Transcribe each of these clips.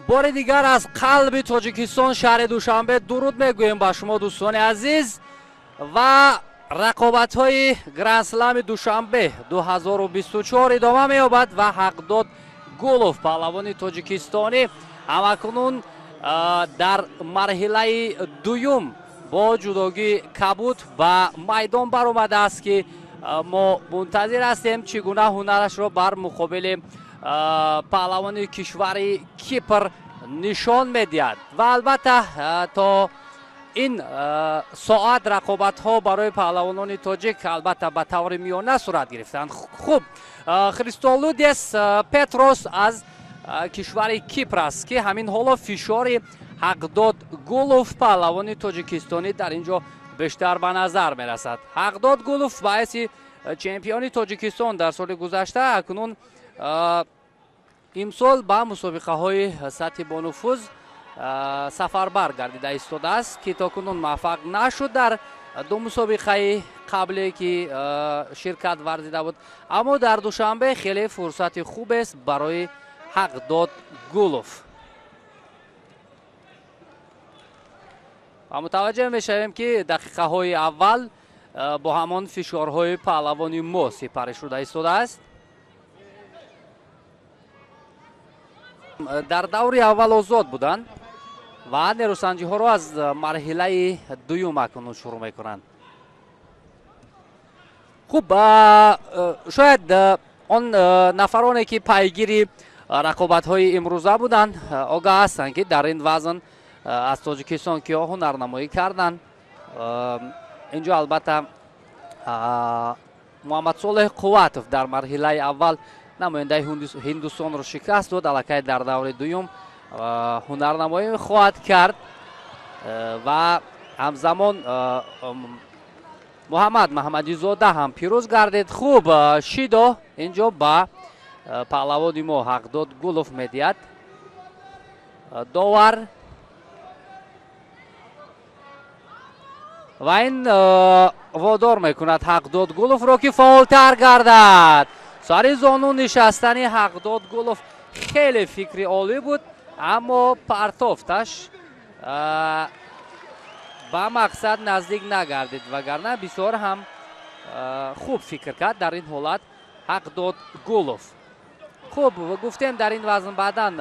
Бори дигар аз қалби Тоҷикистон, шаҳри Душанбе, дуруд мегӯем ба шумо, дӯстони азиз, ва рақобатҳои Грандслами Душанбе 2024 идома меёбад ва Ҳақдод Гулов, паҳлавони тоҷикистонӣ, ҳамакунун дар марҳилаи дуюм бо ҷудогии кабуд ба майдон баромадааст, ки мо мунтазир ҳастем, чӣ гуна ҳунарашро бар муқобили паҳлавони кишвари Кипр нишон медиҳад. Ва албатта, то ин соат рақобатҳо барои паҳлавонони тоҷик, албатта, ба таври миёна сурат гирифтанд. Хуб, Христолудес Петрос аз кишвари Кипр аст, ки ҳамин ҳоло фишори Ҳақдод Гулов, паҳлавони тоҷикистонӣ, дар ин ҷо бештар ба назар мерасад. Ҳақдод Гулов ба ҳайси чемпиони Тоҷикистон дар соли гузашта акнун имсол ба мусобиқаҳои сатҳи бонуфуз сафарбар гардида истодааст, ки то кунун муваффақ нашуд дар ду мусобиқаи қабле, ки ширкат варзида буд. Аммо дар Душанбе хеле фурсати хубест барои Ҳақдод Гулов ва мутаваҷҷеҳ мешавем, ки дақиқаҳои аввал бо ҳамон фишорҳои паҳлавони мо сипарӣ шуда истодааст. Дар даври аввал озод буданд ва нерӯсанҷиҳоро аз марҳилаи дуюм акнун шурӯъ мекунанд. Хуб, шояд он нафароне, ки пайгири рақобатҳои имрӯза буданд, огаҳ ҳастанд, ки дар ин вазн аз Тоҷикистон киҳо ҳунарнамоӣ карданд. Инҷо, албатта, Муҳаммадсолеҳ Қувватов дар марҳилаи аввал намояндаи Ҳиндустонро шикаст дод. Аллакай дар даври дуюм ҳунарнамоӣ хоҳад кард ва ҳамзамон Муҳаммад Маҳмадизода ҳам пирӯз гардид. Хуб, шидо инҷо ба паҳлавони мо Ҳақдод Гулов медиҳад довар ва ин водор мекунад Ҳақдод Гуловро, ки фаъолтар гардад. Сари зону нишастани Ҳақдод Гулов хеле фикри олӣ буд, аммо партофташ ба мақсад наздик нагардид, вагарна бисёр ҳам хуб фикр кард дар ин ҳолат Ҳақдод Гулов. Хуб, гуфтем, дар ин вазн баъдан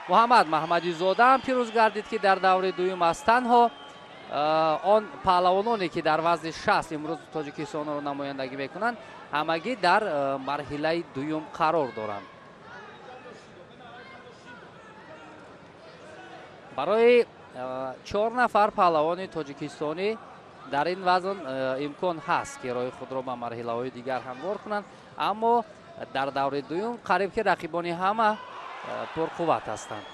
Муҳаммад Маҳмадизода ҳам пирӯз гардид, ки дар даври дуюм аст. Танҳо он паҳлавононе, ки дар вазни 60 имрӯз Тоҷикистонро намояндагӣ мекунанд, ҳамагӣ дар марҳилаи дуюм қарор доранд. Барои чор нафар паҳлавони тоҷикистонӣ дар ин вазн имкон ҳаст, ки роҳи худро ба марҳилаҳои дигар ҳамвор кунанд, аммо дар даври дуюм қариб ки рақибони ҳама пурқувват ҳастанд.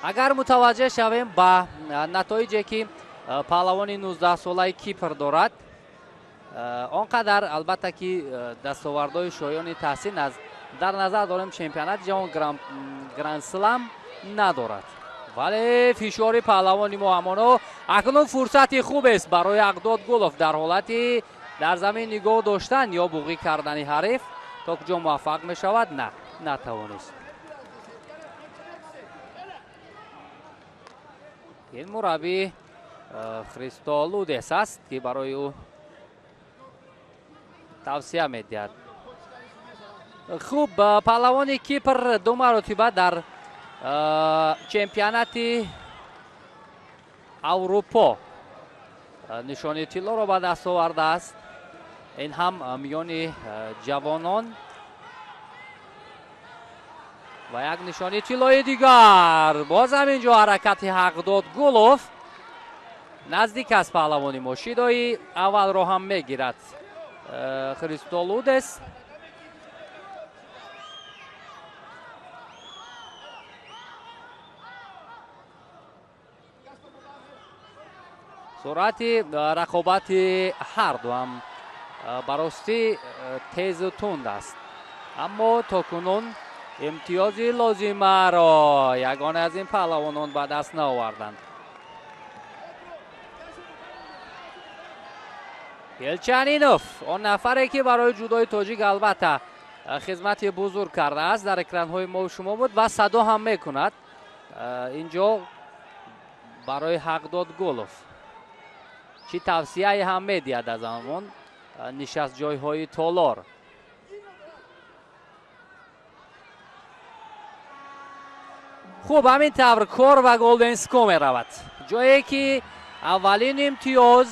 Агар мутаваҷҷеҳ шавем ба натоиҷе, ки паҳлавони 19-солаи Кипр дорад, он қадар, албатта, ки дастовардҳои шоёни таҳсин аз дар назар дорем чемпионати ҷаҳон, грандслам надорад, вале фишори паҳлавони мо ҳамоно акнун фурсати хубест барои Ҳақдод Гулов дар ҳолати дар замин нигоҳ доштан ё буғӣ кардани ҳариф. То куҷо муваффақ мешавад? На, натавонист. Ин мураббӣ Христолудес аст, ки барои ӯ тавсия медиҳад. Хуб, паҳлавони Кипр ду маротиба дар чемпионати Аврупо нишони тиллоро ба даст овардааст, ин ҳам миёни ҷавонон, ва як нишони тиллои дигар. Боз ҳам ин ҷо ҳаракати Ҳақдод Гулов наздик аст. Паҳлавони мо шидои аввалро ҳам мегирад Христолудес. Суръати рақобати ҳарду ҳам баростӣ тезу тунд аст, аммо то кунун имтиёзи лозимаро ягоне аз ин паҳлавонон ба даст наоварданд. Елчанинов, он нафаре, ки барои ҷудои тоҷик, албатта, Хизмати бузург кардааст, дар экранҳои мо шумо буд ва садо ҳам мекунад инҷо барои Ҳақдод Гулов. Чӣ тавсияе ҳам медиҳад аз ҳамон нишастҷойҳои толор. Хуб, ҳамин тавр кор ба Голден Скор меравад, ҷое ки аввалин имтиёз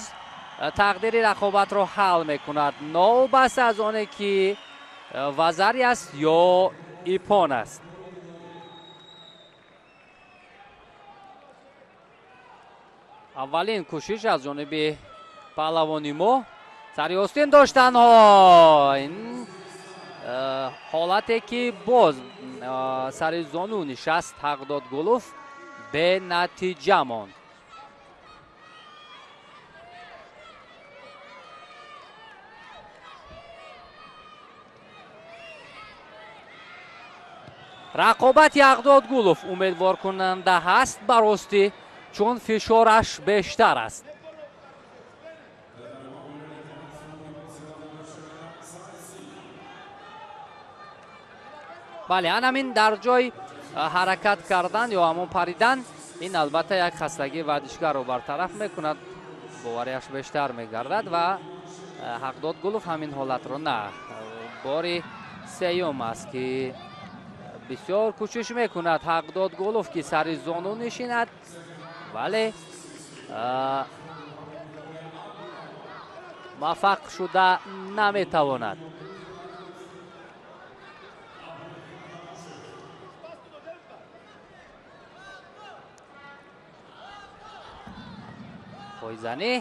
тақдири рақобатро ҳал мекунад, новобаста аз оне ки вазари аст ё ипон аст. Аввалин кӯшиш аз ҷониби паҳлавони мо сари остин доштанҳо. Ин ҳолате ки боз сари зону нишаст Ҳақдод Гулов, бенатиҷа монд. Рақобати Ҳақдод Гулов умедворкунанда ҳаст ба ростӣ, чун фишораш бештар аст. Бале, анамин дар ҷой ҳаракат кардан ё ҳамон паридан, ин албатта як хастагии варзишгарро бартараф мекунад, боварияш бештар мегардад ва Ҳақдод Гулов ҳамин ҳолатро на бори сеюм аст ки бисёр кӯшиш мекунад Ҳақдод Гулов ки сари зону нишинад, вале муваффақ шуда наметавонад. Пойзанӣ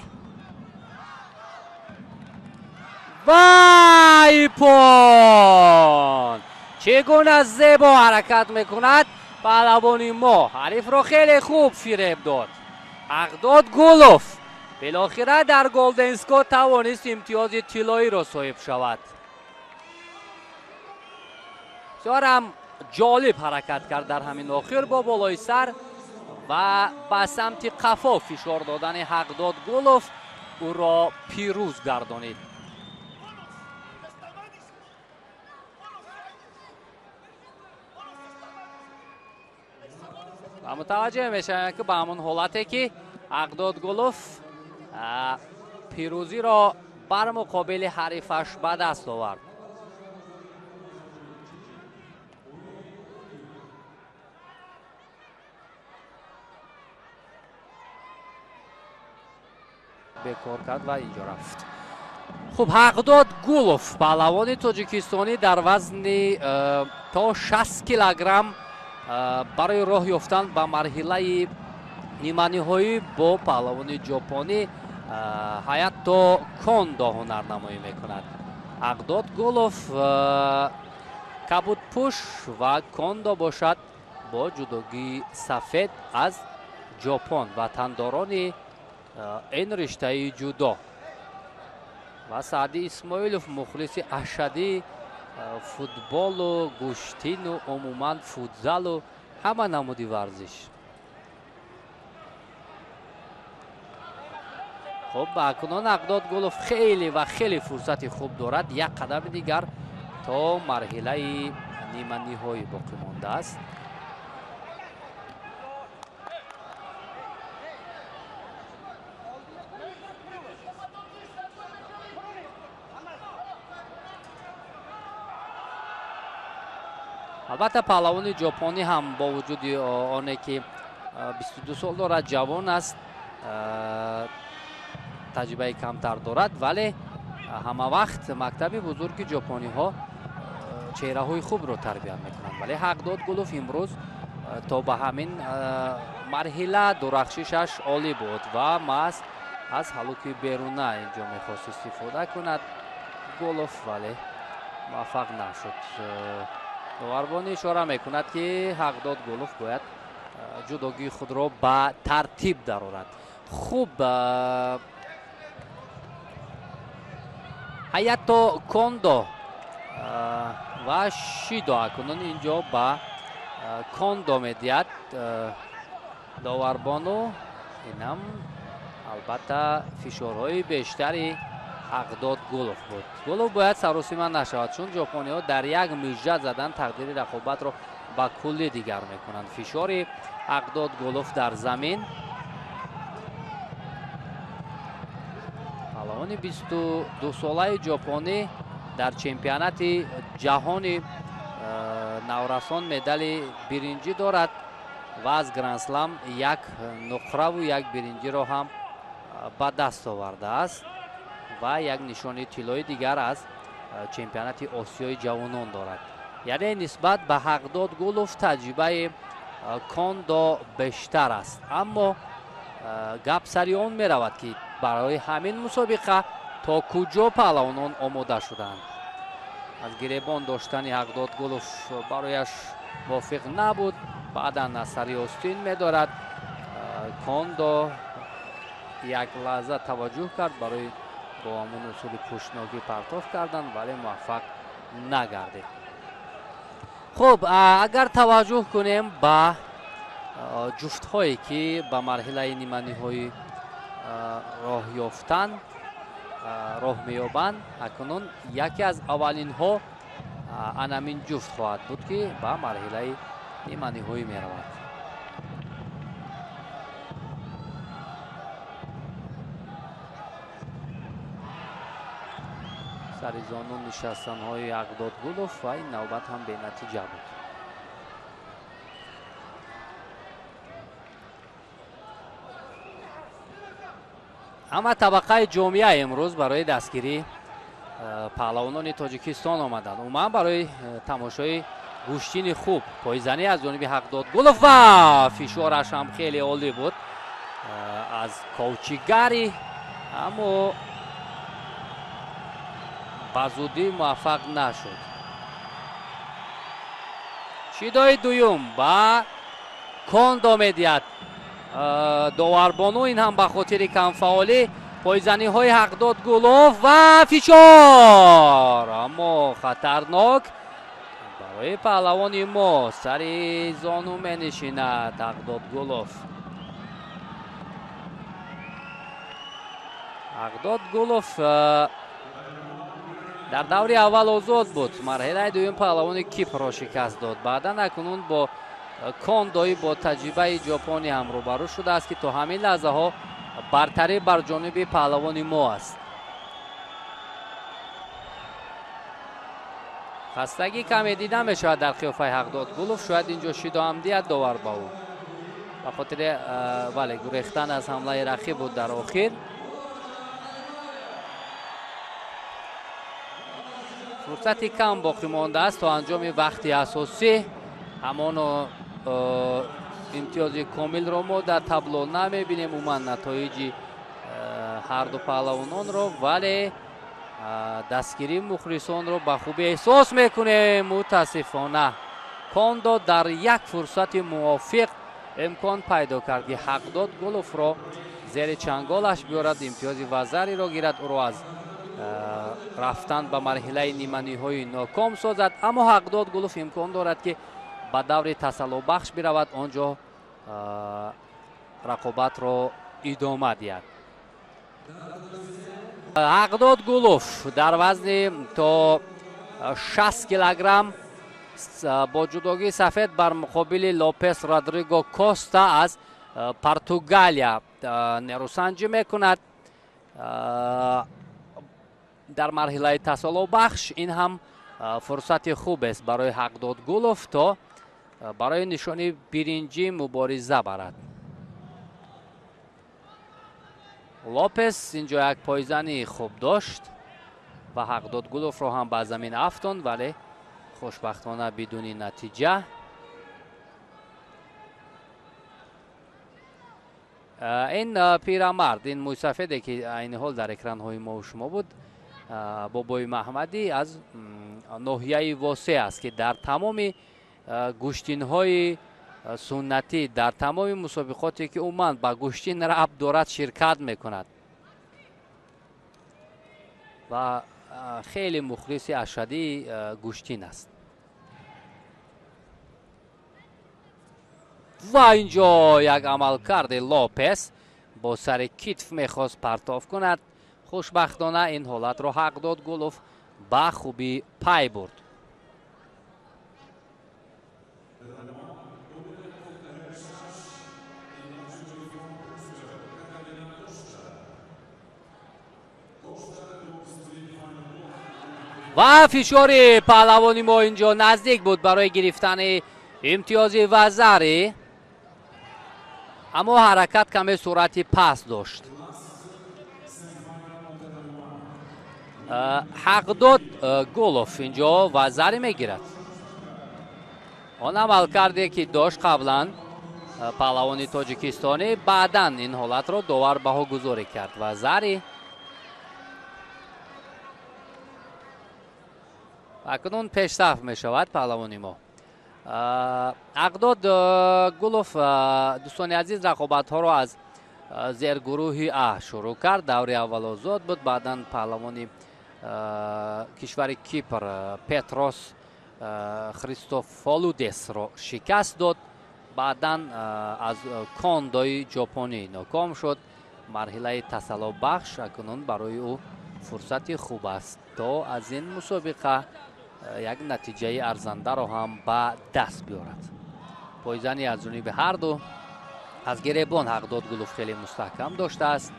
ва ипон! Чӣ гуна зебо ҳаракат мекунад паҳлавони мо, ҳарифро хеле хуб фиреб дод. Ҳақдод Гулов билохира дар Голден Скор тавонист имтиёзи тиллоиро соҳиб шавад. Бисёрам ҷолиб ҳаракат кард дар ҳамин охир бо болои сар ва ба самти қафо фишор додани Ҳақдод Гулов ӯро пирӯз гардонид. Ва мутаваҷҷеҳ мешавем ки ба ҳамон ҳолате ки Ҳақдод Гулов пирӯзиро бар муқобили ҳарифаш ба даст овард. Бекор кард ва инҷо рафт. Хуб, Ҳақдод Гулов паҳлавони тоҷикистонӣ дар вазни то 60 килограмм барои роҳ ёфтан ба марҳилаи ниманиҳоӣ бо паҳлавони ҷопонӣ Ҳаято Кондо ҳунарнамоӣ мекунад. Ҳақдод Гулов кабудпӯш ва Кондо бошад бо ҷудогии сафед аз Ҷопон, ватандорони ин риштаи ҷудо. Ва Саъди Исмоилов мухлиси ашадии футболу гӯштину умуман футзалу ҳама намуди варзиш. Хуб, акнун Ҳақдод Гулов хеле ва хеле фурсати хуб дорад, як қадами дигар то марҳилаи ниманиҳоӣ боқӣ мондааст. Албатта паҳлавони ҷопонӣ ҳам бо вуҷуди оне ки 22 сол дорад, ҷавон аст, таҷрибаи камтар дорад, вале ҳама вақт мактаби бузурги ҷопониҳо чеҳраҳои хубро тарбият мекунанд. Вале Ҳақдод Гулов имрӯз то ба ҳамин марҳила дурахшишаш олӣ буд ва маҳз аз ҳалуки беруна инҷо мехост истифода кунад Гулов, вале муваффақ нашуд. Доварбонӣ ишора мекунад ки Ҳақдод Гулов бояд ҷудогии худро ба тартиб дарорад. Хуб, Ҳаято Кондо ва Шидо акнун инҷо ба Кондо медиҳад доварбону. Инам албатта фишорҳои бештари Ҳақдод Гулов буд. Гулов бояд саросима нашавад, чун ҷопониҳо дар як мижа задан тақдири рақобатро ба куллӣ дигар мекунанд. Фишори Ҳақдод Гулов дар замин. Паҳлавони 22-солаи ҷопонӣ дар чемпионати ҷаҳони наврасон медали биринҷӣ дорад ва аз Гранд-слам як нуқраву як биринҷиро ҳам ба даст овардааст ва як нишони тиллои дигар аз чемпионати Осиёи ҷавонон дорад. Яъне нисбат ба Ҳақдод Гулов таҷрибаи Кондо бештар аст, аммо гап сари он меравад, ки барои ҳамин мусобиқа то куҷо паҳлавонон омода шуданд. Аз гиребон доштани Ҳақдод Гулов барояш мувофиқ набуд, баъдан аз сари остин медорад. Кондо як лаҳза таваҷҷӯҳ кард барои бо ҳамон усули пуштнокӣ партоф кардан, вале муваффақ нагардид. Хуб, агар таваҷҷӯҳ кунем ба ҷуфтҳое, ки ба марҳилаи ниманиҳоӣ роҳ ёфтан, роҳ меёбанд, акнун яке аз аввалинҳо анамин ҷуфт хоҳад буд, ки ба марҳилаи ниманиҳоӣ меравад. Сари зону нишастанҳои Ҳақдод Гулов ва ин навбат ҳам бенатиҷа буд. Ҳама табақаи ҷомеа имрӯз барои дастгирии паҳлавонони Тоҷикистон омаданд. Умуман барои тамошои гӯштини хуб. Пойзанӣ аз ҷониби Ҳақдод Гулов ва фишораш ҳам хеле олӣ буд аз ковчигарӣ, аммо ба зудӣ муваффақ нашуд. Шидои дуюм ба Кондо медиҳад доварбону, ин ҳам ба хотири камфаъолӣ. Пойзаниҳои Ҳақдод Гулов ва фишор, аммо хатарнок барои паҳлавони мо. Сари зону менишинад Ҳақдод Гулов. Ҳақдод Гулов дар даври аввал озод буд. Марҳилаи дуюм паҳлавони Кипрро шикаст дод. Баъдан акнун бо Кондои бо таҷрибаи ҷопонӣ ҳам рӯбарӯ шудааст, ки то ҳамин лаҳзаҳо бартарӣ бар ҷониби паҳлавони мо аст. Хастагӣ каме дида мешавад дар қиёфаи Ҳақдод Гулов. Шояд инҷо шидо ҳам диҳад довар ба ӯ ба хотири бале гурехтан аз ҳамлаи рақиб буд дар охир. Фурсати кам боқӣ мондааст то анҷоми вақти асосӣ. Ҳамоно имтиёзи комилро мо дар табло намебинем, умуман натоиҷи ҳарду паҳлавононро, вале дастгирии мухлисонро ба хубӣ эҳсос мекунем. Мутаассифона Кондо дар як фурсати мувофиқ имкон пайдо кард, ки Ҳақдод Гуловро зери чанголаш биёрад, имтиёзи вазариро гирад, ӯро аз рафтан ба марҳилаи ниманиҳоӣ ноком созад. Аммо Ҳақдод Гулов имкон дорад, ки ба даври тасаллобахш биравад, он ҷо рақобатро идома диҳад. Ҳақдод Гулов дар вазни то 60 килограмм бо ҷудогии сафед бар муқобили Лопес Родриго Коста аз Португалия нерӯсанҷӣ мекунад дар марҳилаи тасаллобахш. Ин ҳам фурсати хубест барои Ҳақдод Гулов то барои нишони биринҷӣ мубориза барад. Лопес инҷо як пойзании хуб дошт ва Ҳақдод Гуловро ҳам ба замин афтонд, вале хушбахтона бидуни натиҷа. Ин пирамард, ин мӯйсафеде, ки айни ҳол дар экранҳои мо шумо буд, Бобои Маҳмадӣ аз ноҳияи Восе аст, ки дар тамоми гӯштинҳои суннатӣ, дар тамоми мусобиқоте, ки умуман ба гӯштин рабт дорад, ширкат мекунад ва хеле мухлиси ашадии гӯштин аст. Ва инҷо як амалкарди Лопес бо сари китф мехост партоф кунад. Хушбахтона ин ҳолатро Ҳақдод Гулов ба хубӣ пай бурд. Ва фишори паҳлавони мо инҷо наздик буд барои гирифтани имтиёзи вазарӣ, аммо ҳаракат каме суръати паст дошт. Ҳақдод Гулов инҷо вазарӣ мегирад. Он амалкарде ки дошт қаблан паҳлавони тоҷикистонӣ, баъдан ин ҳолатро довар баҳогузорӣ кард. Вазарӣ акнун пешсаф мешавад паҳлавони мо. Ҳақдод Гулов, дӯстони азиз, рақобатҳоро аз зергурӯҳи А шурӯъ кард. Даври аввал озод буд, баъдан паҳлавони кишвари Кипр Петрос Христофолудесро шикаст дод. Баъдан аз Кондои ҷопонӣ ноком шуд. Марҳилаи тасаллобахш акнун барои ӯ фурсати хуб аст, то аз ин мусобиқа як натиҷаи арзандаро ҳам ба даст биёрад. Пойзанӣ аз ҷониби ҳарду аз гиребон Ҳақдод Гулов хеле мустаҳкам доштааст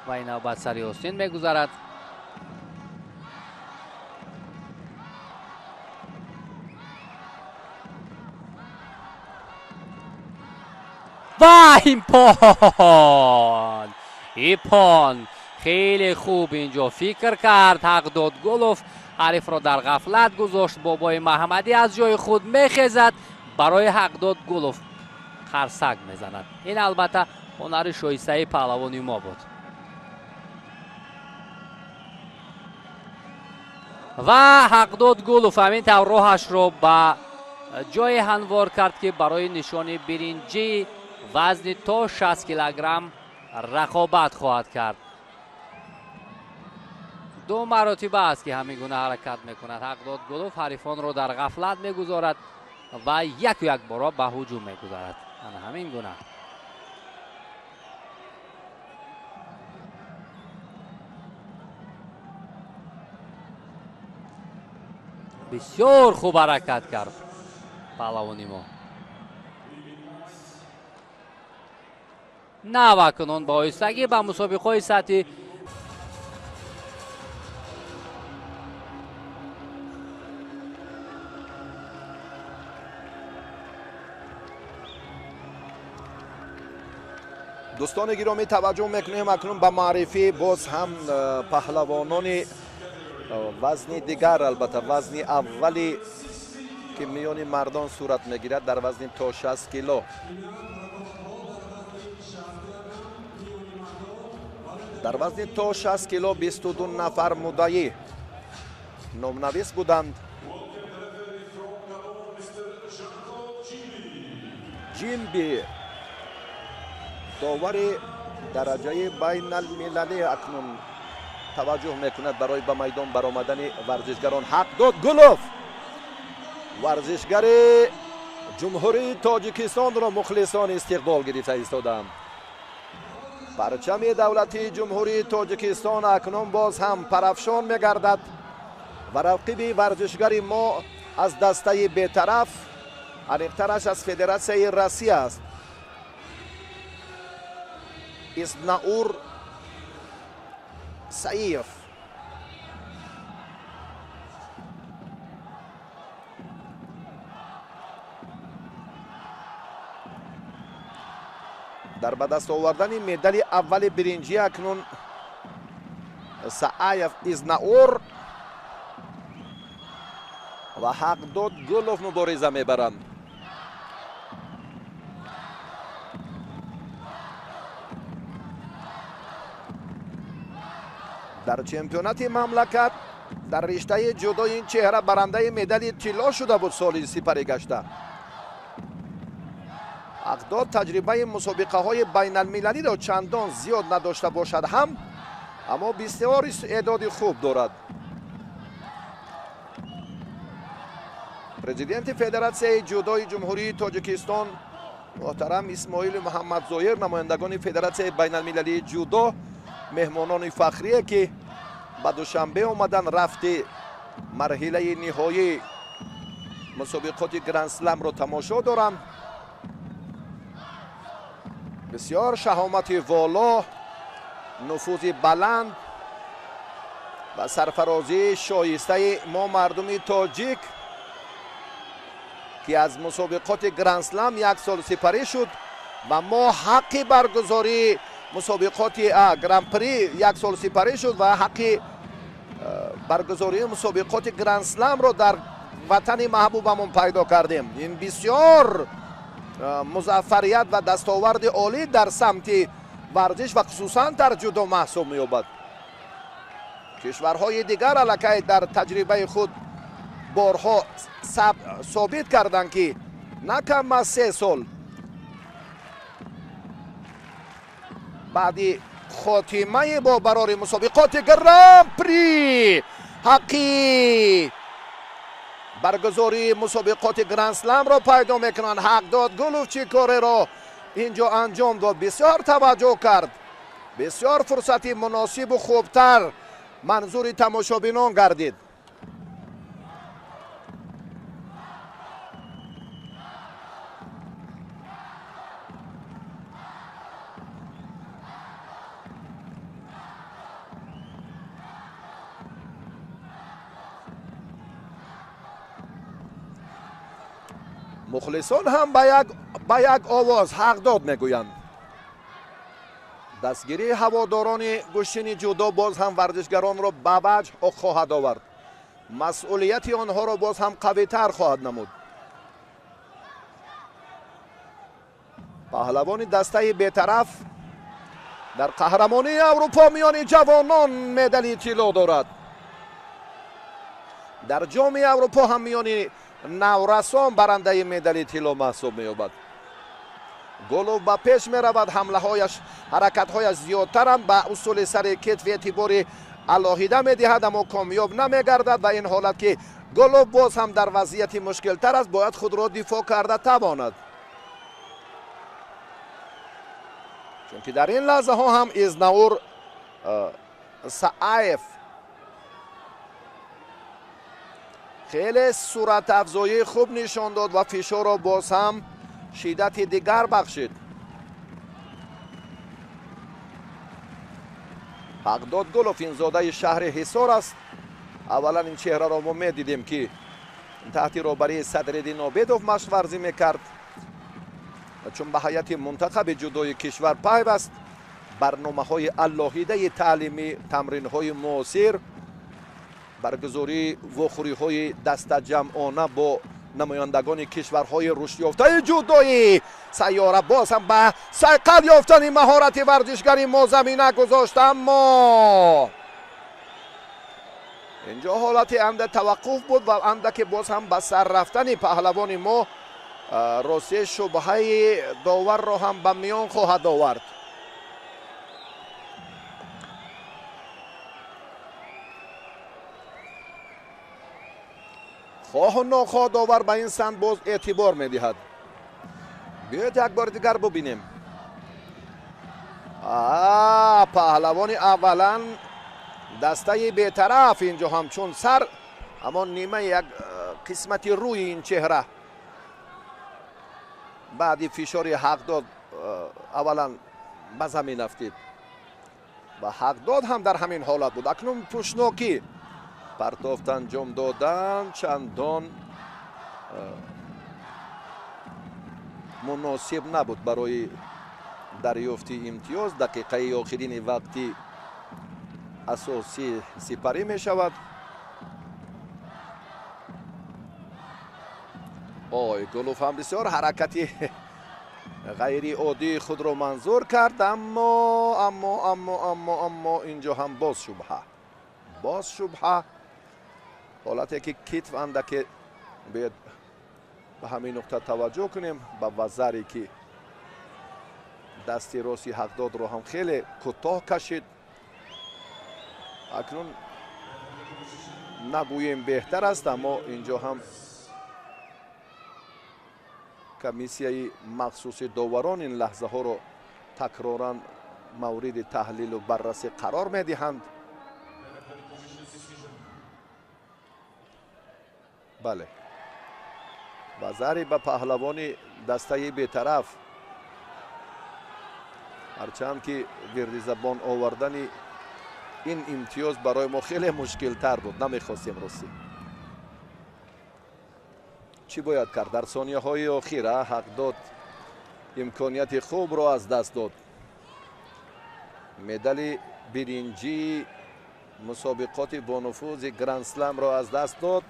ва ин навбат сари остин мегузарад. Ва импон! Ипон! Хеле хуб инҷо фикр кард Ҳақдод Гулов, ҳарифро дар ғафлат гузошт. Бобои Маҳмадӣ аз ҷои худ мехезад, барои Ҳақдод Гулов қарсак мезанад. Ин албатта ҳунари шоистаи паҳлавони мо буд. Ва Ҳақдод Гулов ҳамин тавр роҳашро ба ҷое ҳамвор кард, ки барои нишони биринҷӣ вазни то 60 килограмм рақобат хоҳад кард. Ду маротиба аст, ки ҳамин гуна ҳаракат мекунад Ҳақдод Гулов, ҳарифонро дар ғафлат мегузорад ва яку якбора ба ҳуҷум мегузарад. Ана ҳамин гуна. Бисёр хуб ҳаракат кард паҳлавони мо. Навакунун ба оҳистагӣ ба мусобиқаҳои сатҳи Дӯстони гиромӣ, таваҷҷӯҳ мекунем акнун ба маърифӣ боз ҳам паҳлавонони вазни дигар, албатта вазни аввали ки миёни мардон сурат мегирад дар вазни то 60 кило. Дар вазни то 60 кило 22 нафар муддаӣ номнавис буданд. Ҷимби довари дараҷаи байналмилалӣ акнун таваҷҷӯҳ мекунад барои ба майдон баромадани варзишгарон. Ҳақдод Гулов варзишгари ҷумҳурии Тоҷикистонро мухлисон истиқбол гирифта истодаанд. Парчами давлатии ҷумҳурии Тоҷикистон акнун боз ҳам парафшон мегардад ва рақиби варзишгари мо аз дастаи бетараф, аниқтараш аз Федератсияи Россия аст. Изнаур Саиев. Дар ба даст овардани медали аввали биринҷӣ акнун Сааев Изнаур ва Ҳақдод Гулов мубориза мебаранд. Дар чемпионати мамлакат дар риштаи ҷудо ин чеҳра барандаи медали тилло шуда буд соли сипарӣ гашта. Ҳақдод таҷрибаи мусобиқаҳои байналмилалиро чандон зиёд надошта бошад ҳам, аммо бисёр истеъдоди хуб дорад. Президенти Федератсияи ҷудои Ҷумҳурии Тоҷикистон муҳтарам Исмоили Муҳаммадзоир, намояндагони Федератсияи байналмилалии ҷудо Меҳмонони фахрие ки ба Душанбе омадан, рафти марҳилаи ниҳоии мусобиқоти Гранд-Сламро тамошо доранд. Бисёр шаҳомати воло, нуфузи баланд ва сарфарозии шоистаи мо мардуми тоҷик, ки аз мусобиқоти Гранд-Слам як сол сипарӣ шуд ва мо ҳаққи баргузории мусобиқоти Гран-при як сол сипарӣ шуд ва ҳаққи баргузории мусобиқоти Гранд-Сламро дар ватани маҳбубамон пайдо кардем. Ин бисёр музаффарият ва дастоварди олӣ дар самти варзиш ва хусусан дар ҷудо маҳсуб меёбад. Кишварҳои дигар аллакай дар таҷрибаи худ борҳо собит карданд, ки на кам аз 3 сол баъди хотимаи бо барори мусобиқоти Гран-при ҳаққи баргузории мусобиқоти Гранд-Сламро пайдо мекунанд. Ҳақдод Гулов чӣ кореро инҷо анҷом дод, бисёр таваҷҷӯҳ кард, бисёр фурсати муносибу хубтар манзури тамошобинон гардид. Мухлисон ҳам ба як овоз ҳақдод мегӯянд. Дастгирии ҳаводорони гӯштини ҷудо боз ҳам варзишгаронро ба ваҷҳ хоҳад овард, масъулияти онҳоро боз ҳам қавитар хоҳад намуд. Паҳлавони дастаи бетараф дар қаҳрамонии Аврупо миёни ҷавонон медали тилло дорад. Дар ҷоми Аврупо ҳам миёни наврасон барандаи медали тилло маҳсуб меёбад. Гулов ба пеш меравад, ҳамлаҳояш, ҳаракатҳояш зиёдтаранд, ба усули сари китф эътибори алоҳида медиҳад, аммо комёб намегардад ва ин ҳолат ки Гулов боз ҳам дар вазъияти мушкилтар аст, бояд худро дифоъ карда тавонад. Чунки дар ин лаҳзаҳо ҳам Изнаур Сааев хеле суратафзоии хуб нишон дод ва фишорро боз ҳам шиддати дигар бахшид. Ҳақдод Гулов ин зодаи шаҳри Ҳисор аст. Аввалан ин чеҳраро мо медидем, ки таҳти роҳбарии Садриддин Обедов машқварзӣ мекард. Чун ба ҳайати мунтахаби ҷудои кишвар пайваст, барномаҳои алоҳидаи таълимӣ, тамринҳои муосир, баргузории вохӯриҳои дастаҷамъона бо намояндагони кишварҳои рушдёфтаи ҷудои сайёра боз ҳам ба сайқал ёфтани маҳорати варзишгари мо замина гузошт. Аммо инҷо ҳолати анда таваққуф буд ва андаке боз ҳам ба сар рафтани паҳлавони мо рости шубҳаи доварро ҳам ба миён хоҳад овард. Хоҳу нохоҳ довар ба ин самт боз эътибор медиҳад. Биёед як бори дигар бубинем. Паҳлавони аввалан дастаи бетараф инҷо ҳамчун сар, аммо нимаи як қисмати рӯи ин чеҳра баъди фишори Ҳақдод аввалан ба замин афтид ва Ҳақдод ҳам дар ҳамин ҳолат буд. Акнун пӯшнокӣ партофт анҷом додан чандон муносиб набуд барои дарёфти имтиёз. Дақиқаи охирини вақти асосӣ сипарӣ мешавад. Ой, Гулов ҳам бисёр ҳаракати ғайриоддии худро манзур кард, аммо аммо аммо аммо аммо инҷо ҳам боз шубҳа, боз шубҳа. Ҳолате ки китф андаке, биёед ба ҳамин нуқта таваҷҷӯҳ кунем, ба вазаре ки дасти рости Ҳақдодро ҳам хеле кӯтоҳ кашид. Акнун нагӯем беҳтар аст, аммо инҷо ҳам комиссияи махсуси доварон ин лаҳзаҳоро такроран мавриди таҳлилу баррасӣ қарор медиҳанд. Бале, вазари ба паҳлавони дастаи бетараф, ҳарчанд ки вирди забон овардани ин имтиёз барои мо хеле мушкилтар буд, намехостем ростӣ. Чӣ бояд кард? Дар сонияҳои охир ҳақ дод, имконияти хубро аз даст дод. Медали биринҷии мусобиқоти бонуфузи грандсламро аз даст дод.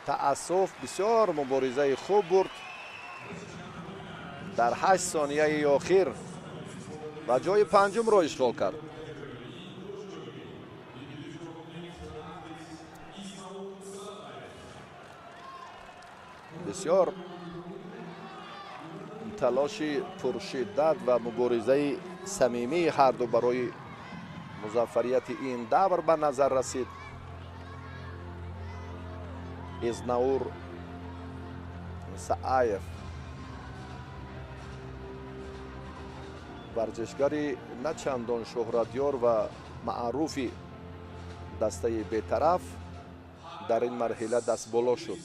Таассуф, бисёр муборизаи хуб бурд. Дар 8 сонияи охир ва ҷои панҷумро ишғол кард. Бисёр талоши пуршиддат ва муборизаи самимии ҳарду барои музаффарияти ин давр ба назар расид. Изнаур Сааев, варзишгари на чандон шӯҳратёр ва маъруфи дастаи бетараф, дар ин марҳила дастболо шуд.